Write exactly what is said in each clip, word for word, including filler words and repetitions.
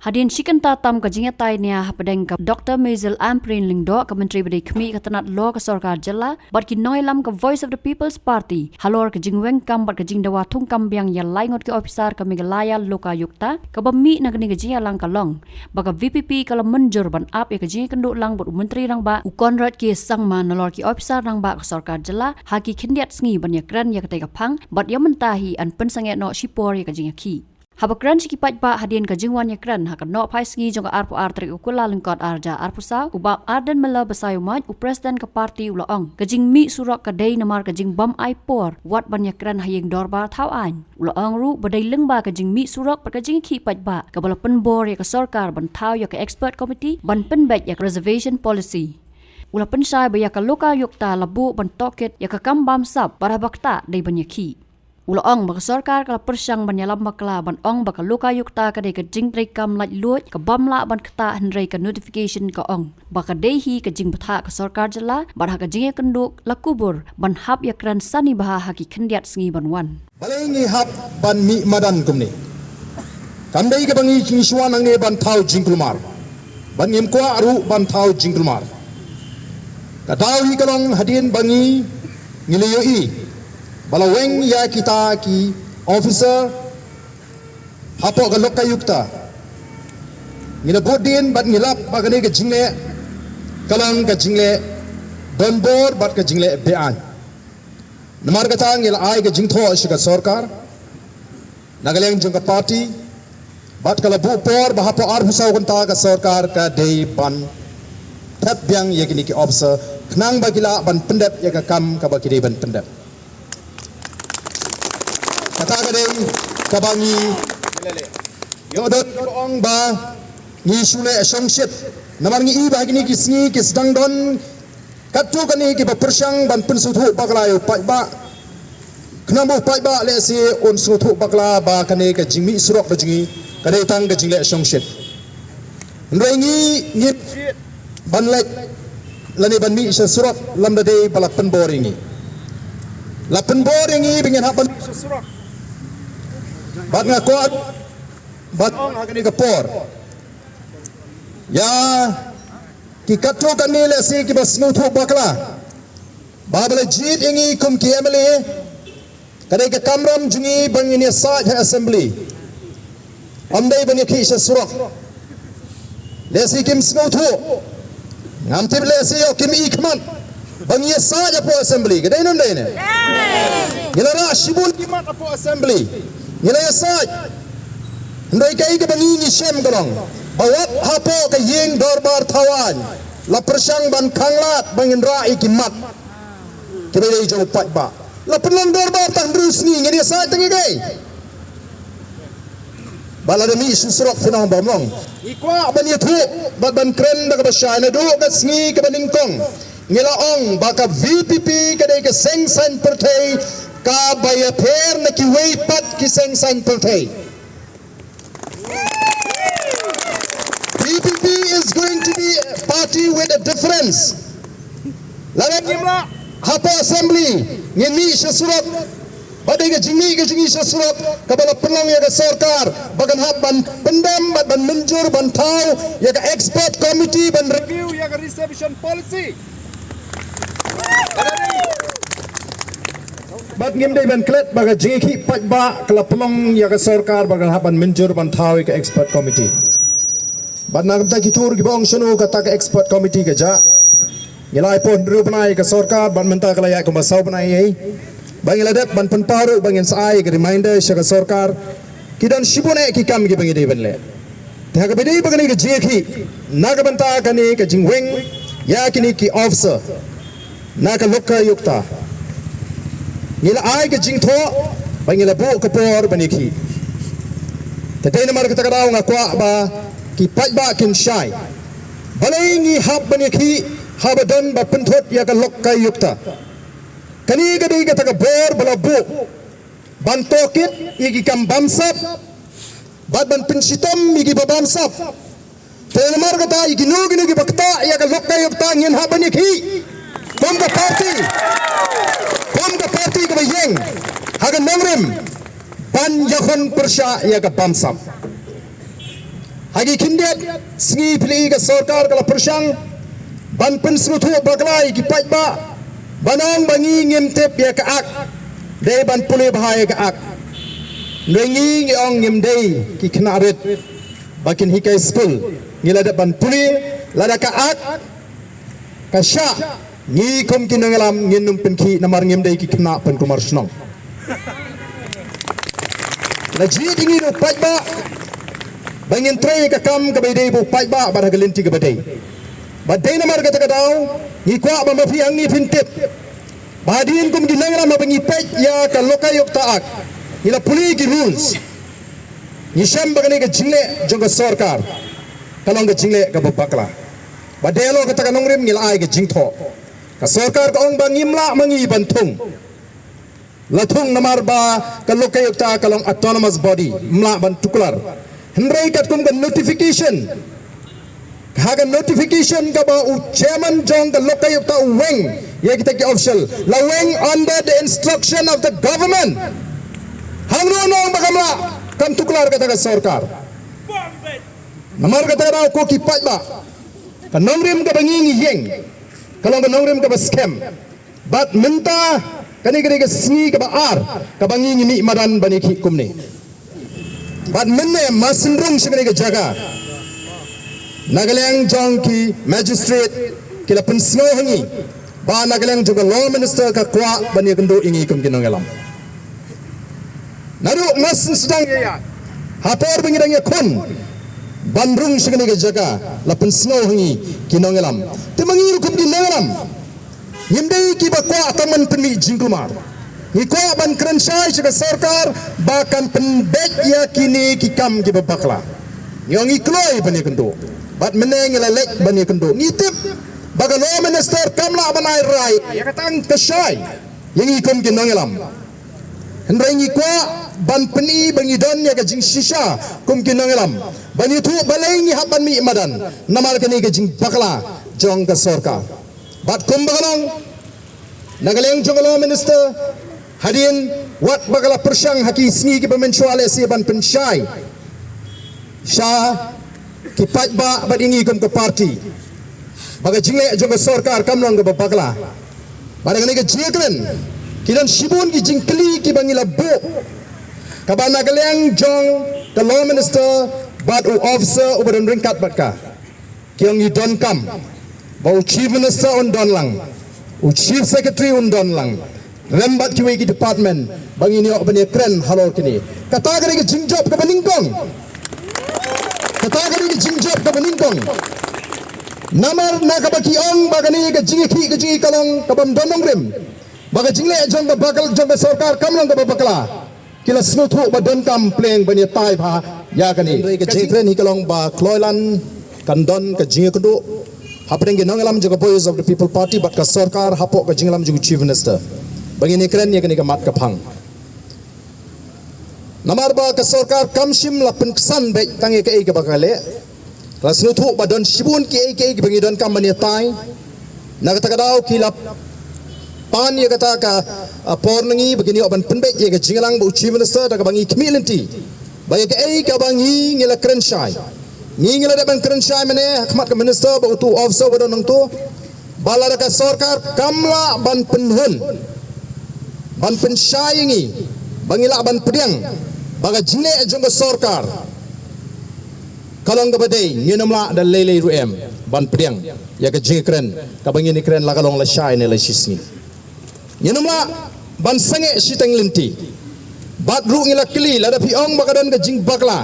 Hadien shi kynta tam ka jingïatai nia hapdeng ka Doctor Maisel Ampareen Lyngdoh, ka Myntri ba dei khmih ka tnat law ka sorkar jylla, bad ki nongïalam ka Voice of the People's Party halor ka jingweng kam bad ka jingdawa thungkam biang ïa lai ngut ki ophisar ka Meghalaya Lokayukta, kaba mih na kane ka jingïalang ka long ba ka V P P ka la mynjur ban ap ïa ka jingïakynduh lang bad u Myntri Rangbah u Conrad K Sangma nalor ki ophisar rangbah ka sorkar jylla ha ki khyndiat sngi ban ïakren ïa katei ka phang, bad ïa mynta hi yn pynsangeh noh shipor ïa ka jingïakhih. Haba kren sha ki paidbah hadien ka jingwan ïakren ha ka nohphai sngi jong ka arphew ar tarik u Kyllalyngkot arhajar arphew saw, u Bah Ardent Miller Basaiawmoit, u President ka party, u la ong ka jingmih surok ka dei namar ka jingbym ai por wat ban ïakren ha ïing dorbar thaw aiñ. U la ong ruh ba dei lyngba ka jingmih surok bad ka jingïakhih paidbah kaba la pynbor ïa ka sorkar ban thaw ïa ka expert committee ban pynbeit ïa ka reservation policy. U la pynshai ba ïa ka Lokayukta la buh ban tohkit ïa ka kam bamsap, bad haba ktah dei ban ïakhih. U la ong ba ka sorkar ka la pyrshang ban ïalam bakla ban ong ba ka Lokayukta ka dei ka jingtreikam laitluid ka bym lah ban ktah, hynrei ka notification ka ong ba ka dei hi ka jingbthah ka sorkar jylla, bad ha ka jingïakynduh la kubur ban hap ïakren sani bha ha ki khyndiat sngi ban wan. Balei ngi hap ban mih madan kumne? Kam dei kaba ngi, ngi shu wan hangne ban thaw jingkulmar, bad ngim kwah ruh ban thaw jingkulmar. Ka daw hi ka long hadien ba ngi, ngi la ïohi ba la weng ïa kita ki officer hapoh ka Lokayukta. Ngi la bud dien bad ngi lap ba kane ka jingleh ka long ka jingleh donbor bad ka jingleh be-aiñ. Namar kata ngi la ai ka jingthoh sha ka sorkar na ka liang jong ka party, bad ka la buh por ba hapoh arphew saw kynta ka sorkar ka dei ban thep biang ïa kine ki officer khnang ba ki lah ban pyndep ïa ka kam kaba ki dei ban pyndep. Kata ka dei kaba ngi ïoh don, ong ba ngi shu leh shongshit, namar ngi i ba kine ki sngi ki sdang don katto katne kiba pyrshang ban pynsngewthuh bakla ïa u paidbah, khnang ba u paidbah lehse un sngewthuh bakla ba kane ka jingmih surok ka jong ngi ka dei tang ka jingleh shongshit. Hynrei ngi, ngim jied ban leit lane ban mih sha surok lymda dei ba la pynbor ïa ngi. La pynbor ïa ngi ba ngin hap ban mih sha surok. Bad nga kwah ban ong ha kane ka por ïa ki katto katne lehse kiba sngewthuh bakla ba ba la jied ïa ngi kum ki M L A, ka dei ka kamram jong ngi ba ngin ïasaid ha assembly, ym dei ban ïakhih sha surok. Lehse kim sngewthuh, ngam tip, lehse ïoh kim i khmat ba ngi ïasaid hapoh assembly, ka dei ne ym dei ne? Ngi la rah shibun ki mat hapoh assembly, ngi la ïasaid. Hynrei kaei kaba ngi, ngi shem ka long ba wat hapoh ka ïing dorbar thaw aiñ la pyrshang ban khanglad ba ngin rah ïa ki mat kiba dei jong u paidbah. La pynlong dorbar tang hynriew sngi, ngin ïasaid tang ïa kaei? Ba lada mih sha surok phin ong bym long. Ngi kwah ban ïathuh bad ban kren da kaba shai, naduh ka sngi kaba nyngkong ngi la ong ba ka V P P ka dei ka seng saiñ pyrthei kaba ïapher na kiwei pat ki seng saiñ pyrthei. V P P is going to be a party with a difference. Lada ngim lah hapoh assembly, ngin mih sha surok. Ba dei ka jingmih ka jong ngi sha surok kaba la pynlong ïa ka sorkar ba kan hap ban pyndem bad ban mynjur ban thaw ïa ka expert committee ban review ïa ka reservation policy. Bad ngim dei ban klet ba ka jingïakhih paidbah ka la pynlong ïa ka sorkar ba kan hap ban mynjur ban thaw ïa ka expert committee. Bad na ka bynta ki tur kiba ong shano kata ka expert committee ka jah, ngi la ai por hynriew bnai ïa ka sorkar bad mynta ka la ïaid kumba saw bnai ei. Ba ngi la dep ban pynpaw ruh ba ngin sa ai ïa ka reminder sha ka sorkar. Ki don shibun eh ki kam kiba ngi dei ban leh. Te ha kaba dei ba kane ka jingïakhih na ka bynta kane ka jingweng ïa kine ki officer na ka Lokayukta, ngi la ai ka jingthoh ba ngi la buh ka por ban ïakhih. Te dei namar kata ka daw nga kwah ba ki paidbah kin shai. Balei ngi hap ban ïakhih haba don ba pynthut ïa ka Lokayukta? Kane ka dei kata ka bor ba la buh ban tohkit ïa ki kam bamsap bad ban pynshitom ïa kiba bamsap. Te namar kata ïa kino kino kiba ktah ïa ka Lokayukta ngin hap ban ïakhih kum ka party, kum ka party kaba ïeng ha ka nongrim ban ïakhun pyrshah ïa ka bamsap. Ha ki khyndiat sngi phi la ïohi ka sorkar ka la pyrshang ban pynsngewthuh bakla ïa ki paidbah, ban ong ba ngi ngim tip ïa ka Act, dei ban pule bha ïa ka Act. Hynrei ngi ngi ong ngim dei ki khynnah rit ba kin hikai skul, ngi la dep ban pule, lada ka Act ka shah, ngi kum ki nongïalam ngin ym pynkhih namar ngim dei ki khynnah pynkulmar shnong. La jied ïa ngi ruh paidbah ba ngin trei ïa ka kam kaba ïadei bad u paidbah bad ha ka lynti kaba dei. Bad dei namar kata ka daw ngi kwah ba ma phi hangne phin tip ba hadien kum ki nongïalam haba ngi peit ïa ka Lokayukta Act, ngi la pule ki rules, ngi shem ba kane ka jingleh jong ka sorkar ka long ka jingleh kaba bakla. Bad dei halor kata ka nongrim ngi la ai ka jingthoh. Ka sorkar ka ong ba ngim lah ma ngi ban thung. La thung namar ba ka Lokayukta ka long autonomous body, ym lah ban tuklar. Hynrei katkum ka notification, ha ka notification kaba u chairman jong ka Lokayukta u weng ïa kita ki official, la weng under the instruction of the government. Hangno nong ba kam lah, kam tuklar kata ka sorkar. Namar kata ka daw ko ki paidbah, ka nongrim kaba ngi ngi ïeng ka long ka nongrim kaba skhem. Bad mynta kane ka dei ka sngi kaba ar kaba ngi ngi mih madan ban ïakhih kumne. Bad mynne ma sngewrung sha kane ka jaka, na ka liang jong ki magistrate ki la pynsngew ha ngi ba na ka liang jong ka law minister ka kwah ban ïakynduh ïa ngi kum ki nongïalam. Naduh nga sdang ïa, ha por ba ngi dang ïakhun ban rung sha kane ka jaka, la pynsngew ha ngi ki nongïalam. Te ma ngi ruh kum ki nongïalam, ngim dei kiba kwah tang ban pynmih jingkulmar. Ngi kwah ban kren shai sha ka sorkar ba kan pynbeit ïa kine ki kam kiba bakla. Ngi ong ngi kloi ban ïakynduh. Bad mynne ngi la leit ban ïakynduh. Ngi tip ba ka law minister kam lah ban ai rai ïa ka tang ka shai ïa ngi kum ki nongïalam. Hynrei ngi kwah ban pyni ba ngi don ïa ka jingshisha kum ki nongïalam, ba ngi thuh balei ngi hap ban mih madan namar kane ka jingbakla jong ka sorkar. Bad kumba ka long, na ka liang jong ka law minister, hadien wat ba ka la pyrshang ha ki sngi kiba mynshuwa lehse ban pynshai sha ki paidbah bad ïa ngi kum ka party ba ka jingleh jong ka sorkar kam long kaba bakla. Bad ha kane ka jingkren ki don shibun ki jingkylli kiba ngi la buh, kaba na ka liang jong ka law minister bad u officer uba don ryngkat bad ka, ki ong ngi donkam ba u chief minister un don lang, u chief secretary un don lang, rem bad kiwei ki department ba ngin ïoh ban ïakren halor kine. Kata ka dei ka jingjop kaba nyngkong. Kata ka dei ka jingjop kaba nyngkong. Namar na kaba ki ong ba kane ka jingïakhih ka jingïakhih ka long kaba ym don nongrim, ba ka jingleh jong ka bakla jong ka sorkar kam long kaba bakla. Ki la sngewthuh ba donkam pleng ban ïatai bha ïa kane. Hynrei ka jingkren hi ka long ba kloi lan kan don ka jingïakynduh hapdeng ki nongïalam jong ka Voice of the People Party bad ka sorkar hapoh ka jingïalam jong u chief minister ba ngin ïakren ïa kane ka mat ka phang. Namar ba ka sorkar kam shym la pynksan beit tang ïa kaei kaba ka leh. Ka la sngewthuh ba don shibun kiei kiei kiba ngi donkam ban ïatai. Na kata ka daw ki la pan ïa kata ka, ah, por na ngi ba ngin ïoh ban pynbeit ïa ka jingïalang bad u chief minister da kaba ngi khmih lynti ba ïa kaei kaba ngi ngi la kren shai. Ngi ngi la dep ban kren shai mynne ha khmat ka minister bad uto u officer uba don hangto, ba lada ka sorkar kam lah ban pynhun ban pynshai ïa ngi ba ngi lah ban pdiang ba ka jingleh jong ka sorkar ka long kaba dei, ngin ym lah da lei lei ruh em ban pdiang ïa ka jingkren kaba ngin ïakren la ka long lashai ne lashisngi. Ngin ym lah ban sangeh shiteng lynti. Bad ruh ngi la kylli, lada phi ong ba ka don ka jingbakla,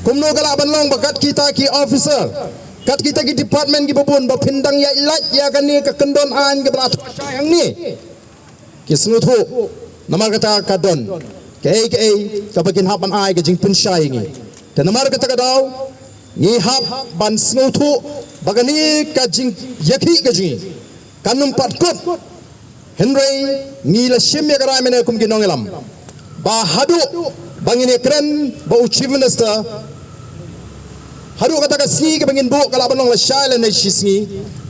kumno ka lah ban long ba kat kita ki officer, kat kita ki department kiba bun ba phin dang ïaid lait ïa kane ka kyndon aiñ kaba la thoh shai hangne? Ki sngewthuh, namar kata ka don kaei kaei kaba kin hap ban ai ka jingpynshai ïa ngi. Te namar kata ka daw ngi hap ban sngewthuh ba kane ka jingïakhih ka jong ngi kan ym pat kut. Hynrei ngi la shim ïa ka rai mynne kum ki nongïalam ba haduh ba ngin ïakren bad u chief minister, haduh kata ka sngi kaba ngin buh ka lah ban long lashai lane shisngi,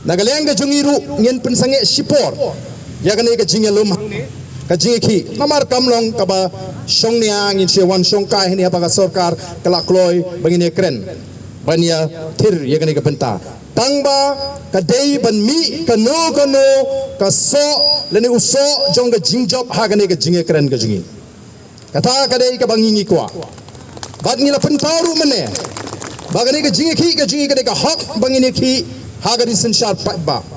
na ka liang ka jong ngi ruh ngin pynsangeh shipor ïa kane ka jingïalum hangne. ka jingïakhih. Namar kam long kaba shong nia ngin shu wan shongkai hangne haba ka sorkar ka la kloi ba ngin ïakren ban ïathir ïa kane ka bynta. Tang ba ka dei ban mih kano kano ka soh lane u soh jong ka jingjop ha kane ka jingïakren ka jong ngi. Kata ka dei kaba ngi ngi kwah. Bad ngi la pynpaw ruh mynne ba kane ka jingïakhih ka jong ngi ka dei ka hok ba ngin ïakhih ha ka jingsynshar paidbah.